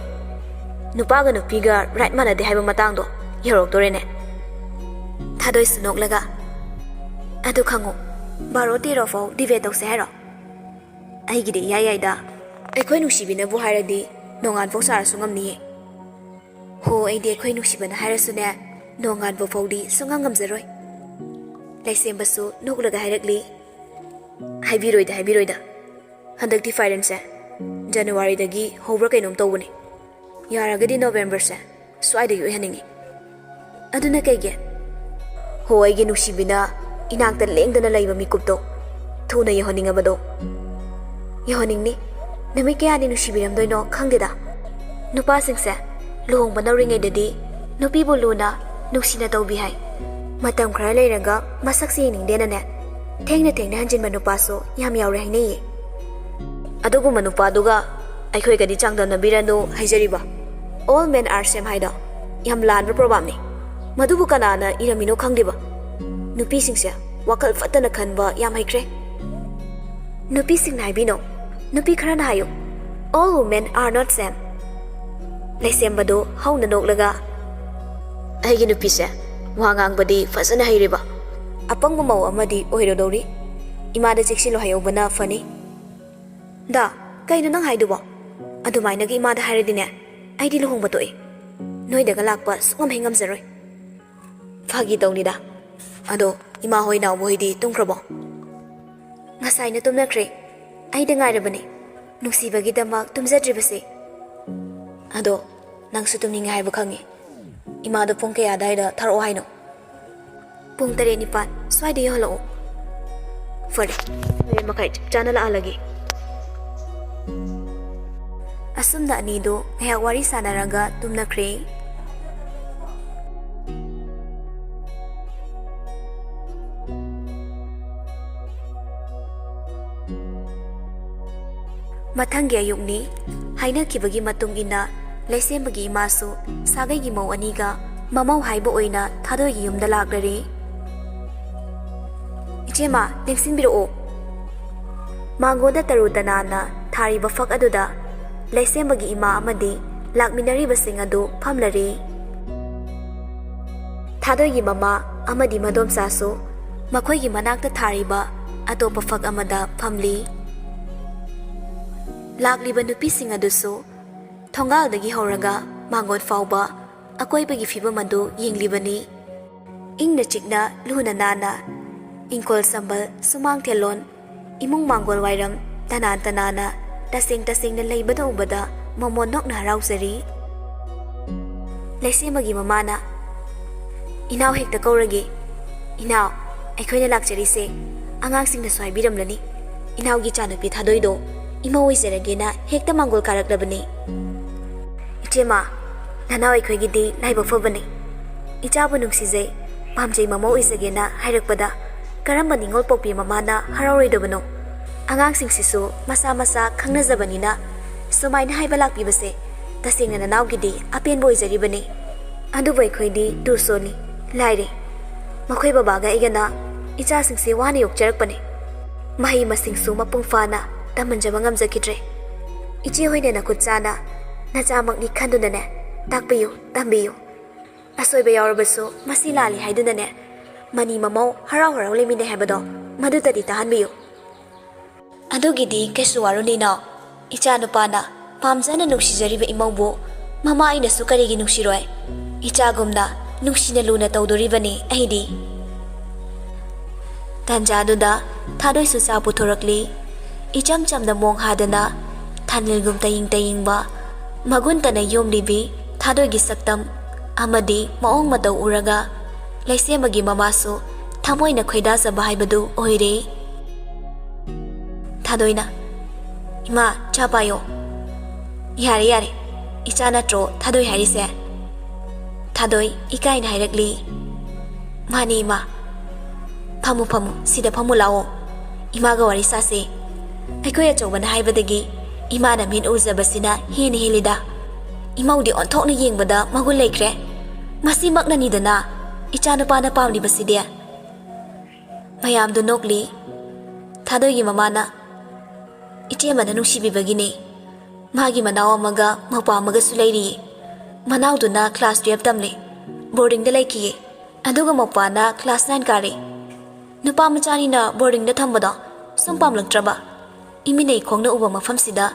ꯅꯨꯄꯥꯒ ꯅꯨꯄꯤꯒ ꯔꯥꯏꯠ ꯃꯥꯟꯅꯗꯦ ꯍꯥꯏꯕ ꯃꯇꯥꯡꯗꯣ ꯌꯧꯔꯛꯇꯣꯔꯦꯅꯦ꯫" ꯊꯥꯗꯣꯏꯁꯨ ꯅꯣꯛꯂꯒ, "ꯑꯗꯨ ꯈꯪꯉꯣ, ꯕꯥꯔꯣ ꯇꯦꯔꯣ ꯐꯥꯎ ꯗꯤꯕꯦꯠ ꯇꯧꯁꯦ ꯍꯥꯏꯔꯣ? ꯑꯩꯒꯤꯗꯤ ꯏꯌꯥ ꯌꯥꯏꯗ꯫ ꯑꯩꯈꯣꯏ ꯅꯨꯡꯁꯤꯕꯤꯅꯕꯨ ꯍꯥꯏꯔꯗꯤ ꯅꯣꯡꯉꯥꯟꯐꯥꯎ ꯁꯥꯔꯁꯨ ꯉꯝꯅꯤꯌꯦ꯫ ꯍꯣ, ꯑꯩꯗꯤ ꯑꯩꯈꯣꯏ ꯅꯨꯡꯁꯤꯕꯅ ꯍꯥꯏꯔꯁꯨꯅꯦ, ꯅꯣꯡꯉꯥꯟꯕ ꯐꯥꯎꯗꯤ ꯁꯨꯡꯉꯝ ꯉꯝꯖꯔꯣꯏ꯫ ꯂꯩꯁꯦꯝꯕꯁꯨ ꯅꯣꯛꯂꯒ ꯍꯥꯏꯔꯛꯂꯤ, "ꯍꯥꯏꯕꯤꯔꯣꯏꯗ, ꯍꯥꯏꯕꯤꯔꯣꯏꯗ꯫ ꯍꯟꯗꯛꯇꯤ ꯐꯥꯏꯔꯦꯟꯁꯦ ꯖꯅꯋꯥꯔꯤꯗꯒꯤ ꯍꯧꯕ꯭ꯔꯥ ꯀꯩꯅꯣꯝ ꯇꯧꯕꯅꯦ꯫ ꯌꯥꯔꯒꯗꯤ ꯅꯣꯕꯦꯝꯕꯔꯁꯦ ꯁ꯭ꯋꯥꯏꯗꯒꯤ ꯑꯣꯏꯍꯟꯅꯤꯡꯉꯤ꯫" "ꯑꯗꯨꯅ ꯀꯩꯒꯤ?" "ꯍꯣ, ꯑꯩꯒꯤ ꯅꯨꯡꯁꯤꯕꯤꯅ ꯏꯅꯥꯛꯇ ꯂꯦꯡꯗꯅ ꯂꯩꯕ ꯃꯤꯀꯨꯞꯇꯣ ꯊꯨꯅ ꯌꯧꯍꯟꯅꯤꯡꯉꯕꯗꯣ꯫" "ꯌꯧꯍꯟꯅꯤꯡꯅꯤ꯫ ꯅꯨꯃꯤꯠ ꯀꯌꯥꯅꯤ ꯅꯨꯡꯁꯤꯕꯤꯔꯝꯗꯣꯏꯅꯣ ꯈꯪꯗꯦꯗ꯫ ꯅꯨꯄꯥꯁꯤꯡꯁꯦ ꯂꯨꯍꯣꯡꯕ ꯅꯧꯔꯤꯉꯩꯗꯗꯤ ꯅꯨꯄꯤꯕꯨ ꯂꯨꯅ ꯅꯨꯡꯁꯤꯅ ꯇꯧꯕꯤ ꯍꯥꯏ꯫ ꯃꯇꯝ ꯈꯔ ꯂꯩꯔꯒ ꯃꯁꯛꯁꯦ ꯌꯦꯡꯅꯤꯡꯗꯦꯅꯅꯦ ꯊꯦꯡꯅ ꯊꯦꯡꯅ ꯍꯟꯖꯤꯟꯕ ꯅꯨꯄꯥꯁꯨ ꯌꯥꯝ ꯌꯥꯎꯔꯦ ꯍꯥꯏꯅꯩꯌꯦ꯫ ꯑꯗꯨꯒꯨꯝꯕ ꯅꯨꯄꯥꯗꯨꯒ ꯑꯩꯈꯣꯏꯒꯗꯤ ꯆꯥꯡꯗꯝꯅꯕꯤꯔꯅꯨ ꯍꯥꯏꯖꯔꯤꯕ꯫ All men are same ꯍꯥꯏꯗꯣ ꯌꯥꯝ ꯂꯥꯟꯕ ꯄ꯭ꯔꯣꯕꯥꯝꯅꯤ꯫ ꯃꯗꯨꯕꯨ ꯀꯅꯥꯅ ꯏꯔꯝꯃꯤꯅꯣ ꯈꯪꯗꯦꯕ꯫ ꯅꯨꯄꯤꯁꯤꯡꯁꯦ ꯋꯥꯈꯜ ꯐꯠꯇꯅ ꯈꯟꯕ ꯌꯥꯝ ꯍꯩꯈ꯭ꯔꯦ꯫ ꯅꯨꯄꯤꯁꯤꯡꯅ ꯍꯥꯏꯕꯤꯅꯣ, ꯅꯨꯄꯤ ꯈꯔꯅ ꯍꯥꯏꯌꯨ, "All women are not same꯫" ꯂꯩꯁꯦꯝꯕꯗꯨ ꯍꯧꯅ ꯅꯣꯛꯂꯒ, "ꯑꯩꯒꯤ ꯅꯨꯄꯤꯁꯦ ꯋꯥ ꯉꯥꯡꯕꯗꯤ ꯐꯖꯅ ꯍꯩꯔꯤꯕ, ꯑꯄꯪꯕ ꯃꯧ ꯑꯃꯗꯤ ꯑꯣꯏꯔꯗꯧꯔꯤ꯫ ꯏꯃꯥꯗ ꯆꯦꯛꯁꯤꯜꯂꯨ ꯍꯥꯏꯍꯧꯕꯅ ꯐꯅꯤ꯫" "ꯗꯥ, ꯀꯩꯅꯣ ꯅꯪ ꯍꯥꯏꯗꯨꯕꯣ? ꯑꯗꯨꯃꯥꯏꯅꯒ ꯏꯃꯥꯗ ꯍꯥꯏꯔꯗꯤꯅꯦ, ꯑꯩꯗꯤ ꯂꯨꯍꯣꯡꯕ ꯇꯣꯛꯑꯦ꯫ ꯅꯣꯏꯗꯒ ꯂꯥꯛꯄ ꯁꯨꯡꯉꯝ ꯍꯦꯛ ꯉꯝꯖꯔꯣꯏ꯫" "ꯐꯥꯒꯤ ꯇꯧꯅꯤꯗ꯫ ꯑꯗꯣ ꯏꯃꯥ ꯍꯣꯏ ꯅꯥꯎꯕ ꯍꯣꯏꯗꯤ ꯇꯨꯝꯈ꯭ꯔꯕꯣ?" "ꯉꯁꯥꯏꯅ ꯇꯨꯝꯅꯈ꯭ꯔꯦ꯫ ꯑꯩꯗ ꯉꯥꯏꯔꯕꯅꯦ ꯅꯨꯡꯁꯤꯕꯒꯤꯗꯃꯛ ꯇꯨꯝꯖꯗ꯭ꯔꯤꯕꯁꯦ꯫" "ꯑꯗꯣ ꯅꯪꯁꯨ ꯇꯨꯝꯅꯤꯡꯉꯦ ꯍꯥꯏꯕ ꯈꯪꯉꯤ꯫ ꯏꯃꯥꯗꯣ ꯄꯨꯡ ꯀꯌꯥ ꯑꯗꯥꯏꯗ ꯊꯥꯔꯛꯑꯣ ꯍꯥꯏꯅꯣ?" "ꯄꯨꯡ ꯇꯔꯦꯠ ꯅꯤꯄꯥꯟ ꯁ꯭ꯋꯥꯏꯗ ꯌꯧꯍꯜꯂꯛꯑꯣ꯫" "ꯐꯔꯦ, ꯇꯔꯦꯠ ꯃꯈꯥꯏ ꯆꯞ ꯆꯥꯅ ꯂꯥꯛꯍꯜꯂꯒꯦ꯫" ꯑꯁꯨꯝꯅ ꯑꯅꯤꯗꯨ ꯉꯥꯏꯍꯥꯛ ꯋꯥꯔꯤ ꯁꯥꯟꯅꯔꯒ ꯇꯨꯝꯅꯈ꯭ꯔꯦ꯫ ꯃꯊꯪꯒꯤ ꯑꯌꯨꯛꯅꯤ꯫ ꯍꯥꯏꯅꯈꯤꯕꯒꯤ ꯃꯇꯨꯡ ꯏꯟꯅ ꯂꯩꯁꯦꯝꯕꯒꯤ ꯏꯃꯥꯁꯨ ꯁꯥꯒꯩꯒꯤ ꯃꯧ ꯑꯅꯤꯒ ꯃꯃꯧ ꯍꯥꯏꯕ ꯑꯣꯏꯅ ꯊꯥꯗꯣꯏꯒꯤ ꯌꯨꯝꯗ ꯂꯥꯛꯂꯔꯦ꯫ "ꯏꯆꯦꯃ, ꯂꯦꯡꯁꯤꯟꯕꯤꯔꯛꯑꯣ꯫" ꯃꯥꯡꯒꯣꯟꯗ ꯇꯔꯨ ꯇꯅꯥꯟꯅ ꯊꯥꯔꯤꯕ ꯐꯛ ꯑꯗꯨꯗ ꯂꯩꯁꯦꯝꯕꯒꯤ ꯏꯃꯥ ꯑꯃꯗꯤ ꯂꯥꯛꯃꯤꯟꯅꯔꯤꯕꯁꯤꯡ ꯑꯗꯨ ꯐꯝꯂꯔꯦ꯫ ꯊꯥꯗꯣꯏꯒꯤ ꯃꯃꯥ ꯑꯃꯗꯤ ꯃꯗꯣꯝꯆꯥꯁꯨ ꯃꯈꯣꯏꯒꯤ ꯃꯅꯥꯛꯇ ꯊꯥꯔꯤꯕ ꯑꯇꯣꯞꯄ ꯐꯛ ꯑꯃꯗ ꯐꯝꯂꯤ꯫ ꯂꯥꯛꯂꯤꯕ ꯅꯨꯄꯤꯁꯤꯡ ꯑꯗꯨꯁꯨ ꯊꯣꯡꯒꯥꯜꯗꯒꯤ ꯍꯧꯔꯒ ꯃꯥꯡꯒꯣꯟ ꯐꯥꯎꯕ ꯑꯀꯣꯏꯕꯒꯤ ꯐꯤꯕꯝ ꯑꯗꯨ ꯌꯦꯡꯂꯤꯕꯅꯤ꯫ ꯏꯪꯅ ꯆꯤꯛꯅ, ꯂꯨꯅ ꯅꯥꯟꯅ, ꯏꯪꯈꯣꯜ ꯁꯝꯕꯜ, ꯁꯨꯃꯥꯡ ꯊꯦꯂꯣꯟ, ꯏꯃꯨꯡ ꯃꯥꯡꯒꯣꯜ ꯋꯥꯏꯔꯝ ꯇꯅꯥꯟ ꯇꯅꯥꯟꯅ ꯇꯁꯦꯡ ꯇꯁꯦꯡꯅ ꯂꯩꯕꯗ ꯎꯕꯗ ꯃꯃꯣꯟ ꯅꯣꯛꯅ ꯍꯔꯥꯎꯖꯔꯤ꯫ ꯂꯩꯁꯦꯝꯕꯒꯤ ꯃꯃꯥꯅ, "ꯏꯅꯥꯎ ꯍꯦꯛꯇ ꯀꯧꯔꯒꯦ꯫ ꯏꯅꯥꯎ, ꯑꯩꯈꯣꯏꯅ ꯂꯥꯛꯆꯔꯤꯁꯦ ꯑꯉꯥꯡꯁꯤꯡꯅꯁꯨ ꯍꯥꯏꯕꯤꯔꯝꯂꯅꯤ꯫ ꯏꯅꯥꯎꯒꯤ ꯏꯆꯥꯅꯨꯄꯤ ꯊꯥꯗꯣꯏꯗꯣ ꯏꯃꯧ ꯑꯣꯏꯖꯔꯒꯦꯅ ꯍꯦꯛꯇ ꯃꯥꯡꯒꯣꯜ ꯀꯥꯔꯛꯂꯕꯅꯤ꯫ ꯏꯆꯦꯃ, ꯅꯅꯥꯎ ꯑꯩꯈꯣꯏꯒꯤꯗꯤ ꯂꯥꯏꯕꯛ ꯐꯕꯅꯤ꯫ ꯏꯆꯥꯕꯨ ꯅꯨꯡꯁꯤꯖꯩ, ꯄꯥꯝꯖꯩ ꯃꯃꯧ ꯑꯣꯏꯖꯒꯦꯅ ꯍꯥꯏꯔꯛꯄꯗ ꯀꯔꯝꯕ ꯅꯤꯉꯣꯜ ꯄꯣꯛꯄꯤ ꯃꯃꯥꯅ ꯍꯔꯥꯎꯔꯣꯏꯗꯕꯅꯣ? ꯑꯉꯥꯡꯁꯤꯡꯁꯤꯁꯨ ꯃꯁꯥ ꯃꯁꯥ ꯈꯪꯅꯖꯕꯅꯤꯅ ꯁꯨꯃꯥꯏꯅ ꯍꯥꯏꯕ ꯂꯥꯛꯄꯤꯕꯁꯦ ꯇꯁꯦꯡꯅ ꯅꯅꯥꯎꯒꯤꯗꯤ ꯑꯄꯦꯟꯕ ꯑꯣꯏꯖꯔꯤꯕꯅꯤ꯫ ꯑꯗꯨꯕꯨ ꯑꯩꯈꯣꯏꯗꯤ ꯇꯨ ꯁꯣꯜꯂꯤ, ꯂꯥꯏꯔꯦ꯫ ꯃꯈꯣꯏ ꯕꯕꯥꯒ ꯑꯩꯒꯅ ꯏꯆꯥꯁꯤꯡꯁꯦ ꯋꯥꯅ ꯌꯣꯛꯆꯔꯛꯄꯅꯤ꯫ ꯃꯍꯩ ꯃꯁꯤꯡꯁꯨ ꯃꯄꯨꯡ ꯐꯥꯅ ꯇꯝꯍꯟꯖꯕ ꯉꯝꯖꯈꯤꯗ꯭ꯔꯦ꯫ ꯏꯆꯦ ꯍꯣꯏꯅ ꯅꯈꯨꯠ ꯆꯥꯅ ꯅꯆꯥꯃꯛꯅꯤ ꯈꯟꯗꯨꯅꯅꯦ ꯇꯥꯛꯄꯤꯌꯨ, ꯇꯝꯕꯤꯌꯨ꯫ ꯑꯁꯣꯏꯕ ꯌꯥꯎꯔꯕꯁꯨ ꯃꯁꯤ ꯂꯥꯜꯂꯤ ꯍꯥꯏꯗꯨꯅꯅꯦ ꯃꯅꯤ ꯃꯃꯧ ꯍꯔꯥꯎ ꯍꯔꯥꯎ ꯂꯩꯃꯤꯟꯅꯩ ꯍꯥꯏꯕꯗꯣ ꯃꯗꯨꯇꯗꯤ ꯇꯥꯍꯟꯕꯤꯌꯨ꯫" "ꯑꯗꯨꯒꯤꯗꯤ ꯀꯩꯁꯨ ꯋꯥꯔꯨꯅꯨ ꯏꯅꯥꯎ꯫ ꯏꯆꯥ ꯅꯨꯄꯥꯅ ꯄꯥꯝꯖꯅ ꯅꯨꯡꯁꯤꯖꯔꯤꯕ ꯏꯃꯧꯕꯨ ꯃꯃꯥ ꯑꯩꯅꯁꯨ ꯀꯔꯤꯒꯤ ꯅꯨꯡꯁꯤꯔꯣꯏ? ꯏꯆꯥꯒꯨꯝꯅ ꯅꯨꯡꯁꯤꯅ ꯂꯨꯅ ꯇꯧꯗꯣꯔꯤꯕꯅꯤ ꯑꯩꯗꯤ꯫" ꯇꯥꯟꯖꯥꯗꯨꯗ ꯊꯥꯗꯣꯏꯁꯨ ꯆꯥ ꯄꯨꯊꯣꯔꯛꯂꯤ꯫ ꯏꯆꯝ ꯆꯝꯅ ꯃꯣꯡ ꯍꯥꯗꯅ ꯊꯥꯅꯤꯜꯒꯨꯝ ꯇꯌꯤꯡ ꯇꯌꯤꯡꯕ ꯃꯒꯨꯟ ꯇꯅ ꯌꯣꯝꯂꯤꯕꯤ ꯊꯥꯗꯣꯏꯒꯤ ꯁꯛꯇꯝ ꯑꯃꯗꯤ ꯃꯑꯣꯡ ꯃꯇꯧ ꯎꯔꯒ ꯂꯩꯁꯦꯝꯕꯒꯤ ꯃꯃꯥꯁꯨ ꯊꯃꯣꯏꯅ ꯈꯣꯏꯗꯥꯖꯕ ꯍꯥꯏꯕꯗꯨ ꯑꯣꯏꯔꯦ꯫ ꯊꯥꯗꯣꯏꯅ, "ꯏꯃꯥ, ꯆꯥ ꯄꯥꯏꯌꯣ꯫" "ꯌꯥꯔꯦ, ꯌꯥꯔꯦ, ꯏꯆꯥ ꯅꯠꯇ꯭ꯔꯣ ꯊꯥꯗꯣꯏ ꯍꯥꯏꯔꯤꯁꯦ?" ꯊꯥꯗꯣꯏ ꯏꯀꯥꯏꯅ ꯍꯥꯏꯔꯛꯂꯤ꯫ "ꯃꯥꯅꯤ ꯏꯃꯥ꯫ ꯐꯝꯃꯨ, ꯐꯝꯃꯨ, ꯁꯤꯗ ꯐꯝꯃꯨ ꯂꯥꯛꯑꯣ꯫ ꯏꯃꯥꯒ ꯋꯥꯔꯤ ꯁꯥꯁꯦ꯫ ꯑꯩꯈꯣꯏ ꯑꯆꯧꯕꯅ ꯍꯥꯏꯕꯗꯒꯤ ꯏꯃꯥꯅ ꯃꯤꯠ ꯎꯖꯕꯁꯤꯅ ꯍꯦꯟꯅ ꯍꯦꯜꯂꯤꯗ꯫ ꯏꯃꯧꯗꯤ ꯑꯣꯟꯊꯣꯛꯅ ꯌꯦꯡꯕꯗ ꯃꯒꯨꯟ ꯂꯩꯈ꯭ꯔꯦ꯫ ꯃꯁꯤꯃꯛꯅꯅꯤꯗꯅ ꯏꯆꯥꯅꯨꯄꯥꯅ ꯄꯥꯝꯂꯤꯕꯁꯤꯗꯤ꯫" ꯃꯌꯥꯝꯗꯨ ꯅꯣꯛꯂꯤ꯫ ꯊꯥꯗꯣꯏꯒꯤ ꯃꯃꯥꯅ, "ꯏꯆꯦꯃꯅ ꯅꯨꯡꯁꯤꯕꯤꯕꯒꯤꯅꯦ꯫ ꯃꯥꯒꯤ ꯃꯅꯥꯎ ꯑꯃꯒ ꯃꯧꯄ꯭ꯋꯥ ꯑꯃꯒꯁꯨ ꯂꯩꯔꯤꯌꯦ꯫ ꯃꯅꯥꯎꯗꯨꯅ class twelve ꯇꯝꯂꯦ, boardingꯗ ꯂꯩꯈꯤꯌꯦ꯫ ꯑꯗꯨꯒ ꯃꯧꯄ꯭ꯋꯥꯅ class nine ꯀꯥꯔꯦ꯫ ꯅꯨꯄꯥ ꯃꯆꯥꯅꯤꯅ boardingꯗ ꯊꯝꯕꯗꯣ ꯁꯨꯝ ꯄꯥꯝꯂꯛꯇ꯭ꯔꯕ꯫ ꯏꯃꯤꯠꯅ ꯏꯈꯣꯡꯅ ꯎꯕ ꯃꯐꯝꯁꯤꯗ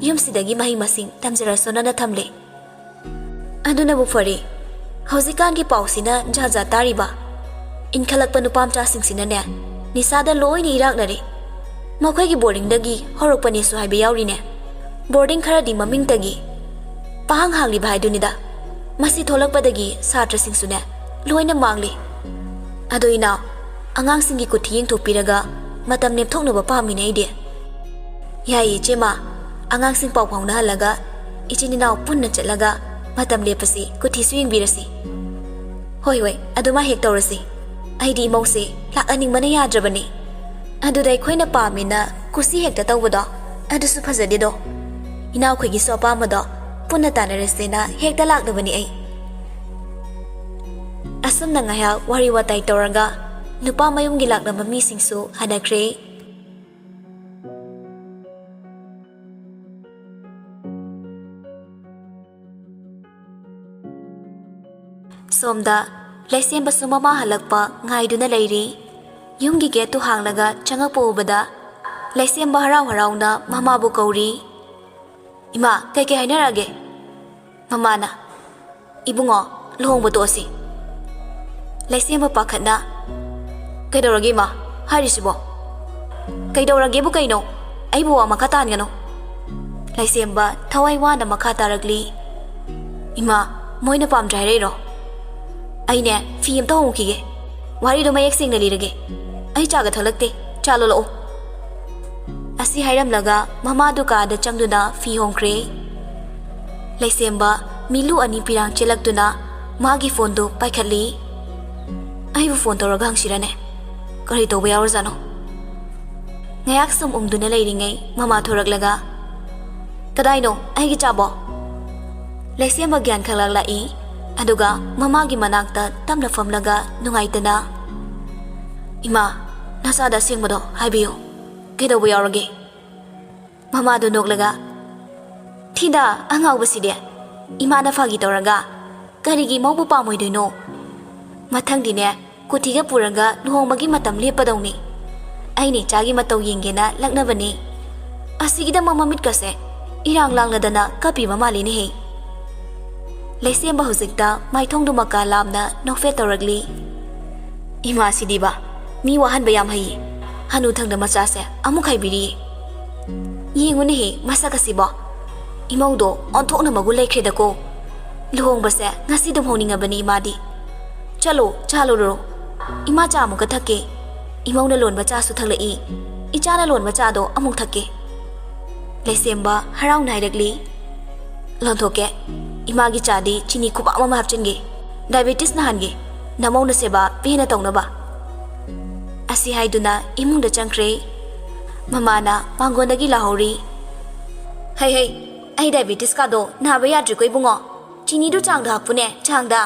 ꯌꯨꯝꯁꯤꯗꯒꯤ ꯃꯍꯩ ꯃꯁꯤꯡ ꯇꯝꯖꯔꯁꯅꯣꯅ ꯊꯝꯂꯦ꯫" ꯑꯗꯨꯅꯕꯨ ꯐꯔꯦ꯫ ꯍꯧꯖꯤꯛꯀꯥꯟꯒꯤ ꯄꯥꯎꯁꯤꯅ ꯖꯥꯠ ꯖꯥꯠ ꯇꯥꯔꯤꯕ꯫ ꯏꯟꯈꯠꯂꯛꯄ ꯅꯨꯄꯥ ꯃꯆꯥꯁꯤꯡꯁꯤꯅꯅꯦ, ꯅꯤꯁꯥꯗ ꯂꯣꯏꯅ ꯏꯔꯥꯛꯅꯔꯦ꯫ ꯃꯈꯣꯏꯒꯤ ꯕꯣꯔꯗꯤꯡꯗꯒꯤ ꯍꯧꯔꯛꯄꯅꯦꯁꯨ ꯍꯥꯏꯕ ꯌꯥꯎꯔꯤꯅꯦ꯫ ꯕꯣꯔꯗꯤꯡ ꯈꯔꯗꯤ ꯃꯃꯤꯡꯇꯒꯤ ꯄꯥꯡ ꯍꯥꯡꯂꯤꯕ ꯍꯥꯏꯗꯨꯅꯤꯗ꯫ ꯃꯁꯤ ꯊꯣꯛꯂꯛꯄꯗꯒꯤ ꯁꯥꯇ꯭ꯔꯁꯤꯡꯁꯨꯅꯦ, ꯂꯣꯏꯅ ꯃꯥꯡꯂꯦ꯫ ꯑꯗꯣ ꯏꯅꯥꯎ, ꯑꯉꯥꯡꯁꯤꯡꯒꯤ ꯀꯨꯊꯤ ꯌꯦꯡꯊꯣꯛꯄꯤꯔꯒ ꯃꯇꯝ ꯂꯦꯞꯊꯣꯛꯅꯕ ꯄꯥꯝꯃꯤꯅꯦ ꯑꯩꯗꯤ꯫ ꯌꯥꯏꯌꯦ ꯏꯆꯦꯃ, ꯑꯉꯥꯡꯁꯤꯡ ꯄꯥꯎ ꯐꯥꯎꯅꯍꯜꯂꯒ ꯏꯆꯤꯟ ꯏꯅꯥꯎ ꯄꯨꯟꯅ ꯆꯠꯂꯒ ꯃꯇꯝ ꯂꯦꯞꯄꯁꯤ, ꯀꯨꯊꯤꯁꯨ ꯌꯦꯡꯕꯤꯔꯁꯤ꯫ ꯍꯣꯏ ꯍꯣꯏ, ꯑꯗꯨꯃꯥꯏ ꯍꯦꯛ ꯇꯧꯔꯁꯤ꯫ ꯑꯩꯗꯤ ꯏꯃꯧꯁꯦ ꯂꯥꯛꯍꯟꯅꯤꯡꯕꯅ ꯌꯥꯗ꯭ꯔꯕꯅꯤ꯫ ꯑꯗꯨꯗ ꯑꯩꯈꯣꯏꯅ ꯄꯥꯝꯃꯦꯅ ꯀꯨꯁꯤ ꯍꯦꯛꯇ ꯇꯧꯕꯗꯣ, ꯑꯗꯨꯁꯨ ꯐꯖꯗꯦꯗꯣ꯫ ꯏꯅꯥꯎꯈꯣꯏꯒꯤꯁꯨ ꯑꯄꯥꯝꯕꯗꯣ ꯄꯨꯟꯅ ꯇꯥꯟꯅꯔꯁꯦꯅ ꯍꯦꯛꯇ ꯂꯥꯛꯂꯕꯅꯤ ꯑꯩ꯫ ꯑꯁꯨꯝꯅ ꯉꯥꯏꯍꯥꯛ ꯋꯥꯔꯤ ꯋꯥꯇꯥꯏ ꯇꯧꯔꯒ ꯅꯨꯄꯥ ꯃꯌꯨꯝꯒꯤ ꯂꯥꯛꯂꯝꯕ ꯃꯤꯁꯤꯡꯁꯨ ꯍꯟꯅꯈ꯭ꯔꯦ꯫ ꯁꯣꯝꯗ ꯂꯩꯁꯦꯝꯕꯁꯨ ꯃꯃꯥ ꯍꯜꯂꯛꯄ ꯉꯥꯏꯗꯨꯅ ꯂꯩꯔꯤ꯫ ꯌꯨꯝꯒꯤ ꯒꯦꯠꯇꯨ ꯍꯥꯡꯂꯒ ꯆꯪꯉꯛꯄ ꯎꯕꯗ ꯂꯩꯁꯦꯝꯕ ꯍꯔꯥꯎ ꯍꯔꯥꯎꯅ ꯃꯃꯥꯕꯨ ꯀꯧꯔꯤ꯫ "ꯏꯃꯥ, ꯀꯩꯀꯩ ꯍꯥꯏꯅꯔꯛꯑꯒꯦ?" ꯃꯃꯥꯅ, "ꯏꯕꯨꯡꯉꯣ, ꯂꯨꯍꯣꯡꯕ ꯇꯣꯛꯑꯁꯤ꯫" ꯂꯩꯁꯦꯝꯕ ꯄꯥꯈꯠꯅ, "ꯀꯩꯗꯧꯔꯒꯦ ꯏꯃꯥ? ꯍꯥꯏꯔꯤꯁꯤꯕꯣ?" "ꯀꯩꯗꯧꯔꯒꯦꯕꯨ ꯀꯩꯅꯣ? ꯑꯩꯕꯨ ꯋꯥ ꯃꯈꯥ ꯇꯥꯍꯟꯒꯅꯨ꯫" ꯂꯩꯁꯦꯝꯕ ꯊꯋꯥꯏ ꯋꯥꯅ ꯃꯈꯥ ꯇꯥꯔꯛꯂꯤ꯫ "ꯏꯃꯥ, ꯃꯣꯏꯅ ꯄꯥꯝꯗ꯭ꯔꯦ ꯍꯥꯏꯔꯛꯏꯔꯣ? ꯑꯩꯅꯦ, ꯐꯤ ꯑꯝꯇ ꯍꯣꯡꯉꯨꯈꯤꯒꯦ꯫ ꯋꯥꯔꯤꯗꯣ ꯃꯌꯦꯛ ꯁꯦꯡꯅ ꯂꯤꯔꯒꯦ꯫ ꯑꯩ ꯆꯥꯒ ꯊꯛꯂꯛꯇꯦ꯫ ꯆꯥ ꯂꯣꯜꯂꯛꯑꯣ꯫" ꯑꯁꯤ ꯍꯥꯏꯔꯝꯂꯒ ꯃꯃꯥꯗꯨ ꯀꯥꯗ ꯆꯪꯗꯨꯅ ꯐꯤ ꯍꯣꯡꯈ꯭ꯔꯦ꯫ ꯂꯩꯁꯦꯝꯕ ꯃꯤꯂꯨ ꯑꯅꯤ ꯄꯤꯔꯥꯡ ꯆꯦꯜꯂꯛꯇꯨꯅ ꯃꯥꯒꯤ ꯐꯣꯟꯗꯨ ꯄꯥꯏꯈꯠꯂꯤ꯫ "ꯑꯩꯕꯨ ꯐꯣꯟ ꯇꯧꯔꯒ ꯍꯪꯁꯤꯔꯅꯦ? ꯀꯔꯤ ꯇꯧꯕ ꯌꯥꯎꯔꯖꯥꯠꯅꯣ?" ꯉꯥꯏꯍꯥꯛ ꯁꯨꯝ ꯎꯪꯗꯨꯅ ꯂꯩꯔꯤꯉꯩ ꯃꯃꯥ ꯊꯣꯔꯛꯂꯒ, "ꯀꯗꯥꯏꯅꯣ ꯑꯩꯒꯤ ꯆꯥꯕꯣ?" ꯂꯩꯁꯦꯝꯕ ꯒ꯭ꯌꯥꯟ ꯈꯪꯂꯛ ꯂꯥꯛꯏ꯫ ꯑꯗꯨꯒ ꯃꯃꯥꯒꯤ ꯃꯅꯥꯛꯇ ꯇꯞꯅ ꯐꯝꯂꯒ ꯅꯨꯡꯉꯥꯏꯇꯅ, "ꯏꯃꯥ, ꯅꯆꯥꯗ ꯑꯁꯦꯡꯕꯗꯣ ꯍꯥꯏꯕꯤꯌꯨ꯫ ꯀꯩꯗꯧꯕ ꯌꯥꯎꯔꯒꯦ?" ꯃꯃꯥꯗꯨ ꯅꯣꯛꯂꯒ, "ꯊꯤꯗ ꯑꯉꯥꯎꯕꯁꯤꯗꯤ꯫ ꯏꯃꯥꯅ ꯐꯥꯒꯤ ꯇꯧꯔꯒ ꯀꯔꯤꯒꯤ ꯃꯧꯕꯨ ꯄꯥꯝꯃꯣꯏꯗꯣꯏꯅꯣ? ꯃꯊꯪꯗꯤꯅꯦ, ꯀꯨꯊꯤꯒ ꯄꯨꯔꯒ ꯂꯨꯍꯣꯡꯕꯒꯤ ꯃꯇꯝ ꯂꯦꯞꯄꯗꯧꯅꯤ꯫ ꯑꯩꯅ ꯏꯆꯥꯒꯤ ꯃꯇꯧ ꯌꯦꯡꯒꯦꯅ ꯂꯛꯅꯕꯅꯤ꯫ ꯑꯁꯤꯒꯤꯗꯃꯛ ꯃꯃꯤꯠꯀꯁꯦ ꯏꯔꯥꯡ ꯂꯥꯡꯂꯗꯅ ꯀꯞꯄꯤꯕ ꯃꯥꯜꯂꯤꯅꯦꯍꯦ꯫" ꯂꯩꯁꯦꯝꯕ ꯍꯧꯖꯤꯛꯇ ꯃꯥꯏꯊꯣꯡꯗꯨ ꯃꯀꯥ ꯂꯥꯝꯅ ꯅꯣꯛꯐꯦꯠ ꯇꯧꯔꯛꯂꯤ꯫ "ꯏꯃꯥꯁꯤꯗꯤꯕ, ꯃꯤ ꯋꯥꯍꯟꯕ ꯌꯥꯝ ꯍꯩꯌꯦ꯫ ꯍꯅꯨꯊꯪꯗ ꯃꯆꯥꯁꯦ ꯑꯃꯨꯛ ꯍꯥꯏꯕꯤꯔꯤꯌꯦ꯫ ꯌꯦꯡꯉꯨꯅꯦꯍꯦ, ꯃꯁꯛ ꯑꯁꯤꯕꯣ꯫ ꯏꯃꯧꯗꯣ ꯑꯣꯟꯊꯣꯛꯅ ꯃꯒꯨꯟ ꯂꯩꯈ꯭ꯔꯦꯗꯀꯣ꯫ ꯂꯨꯍꯣꯡꯕꯁꯦ ꯉꯁꯤꯗꯨꯝ ꯍꯣꯡꯅꯤꯡꯉꯕꯅꯤ ꯏꯃꯥꯗꯤ꯫ ꯆꯠꯂꯣ, ꯆꯥ ꯂꯣꯜꯂꯨꯔꯣ꯫ ꯏꯃꯥ ꯆꯥ ꯑꯃꯨꯛꯀ ꯊꯛꯀꯦ꯫ ꯏꯃꯧꯅ ꯂꯣꯟꯕ ꯆꯥꯁꯨ ꯊꯛꯂꯛꯏ꯫ ꯏꯆꯥꯅ ꯂꯣꯟꯕ ꯆꯥꯗꯣ ꯑꯃꯨꯛ ꯊꯛꯀꯦ꯫" ꯂꯩꯁꯦꯝꯕ ꯍꯔꯥꯎꯅ ꯍꯥꯏꯔꯛꯂꯤ꯫ "ꯂꯣꯟꯊꯣꯛꯀꯦ꯫ ꯏꯃꯥꯒꯤ ꯆꯥꯗꯤ ꯆꯤꯅꯤ ꯈꯨꯕꯥꯛ ꯑꯃ ꯍꯥꯞꯆꯤꯟꯒꯦ꯫ ꯗꯥꯏꯕꯦꯇꯤꯁ ꯅꯥꯍꯟꯒꯦ꯫ ꯅꯃꯧꯅ ꯁꯦꯕꯥ ꯄꯦꯟꯅ ꯇꯧꯅꯕ꯫" ꯑꯁꯤ ꯍꯥꯏꯗꯨꯅ ꯏꯃꯨꯡꯗ ꯆꯪꯈ꯭ꯔꯦ꯫ ꯃꯃꯥꯅ ꯃꯥꯡꯒꯣꯟꯗꯒꯤ ꯂꯥꯎꯍꯧꯔꯤ꯫ "ꯍꯩ ꯍꯩ, ꯑꯩ ꯗꯥꯏꯕꯦꯇꯤꯁꯀꯥꯗꯣ ꯅꯥꯕ ꯌꯥꯗ꯭ꯔꯤꯀꯣ ꯏꯕꯨꯡꯉꯣ꯫ ꯆꯤꯅꯤꯗꯨ ꯆꯥꯡꯗ ꯍꯥꯞꯄꯨꯅꯦ, ꯆꯥꯡꯗ꯫"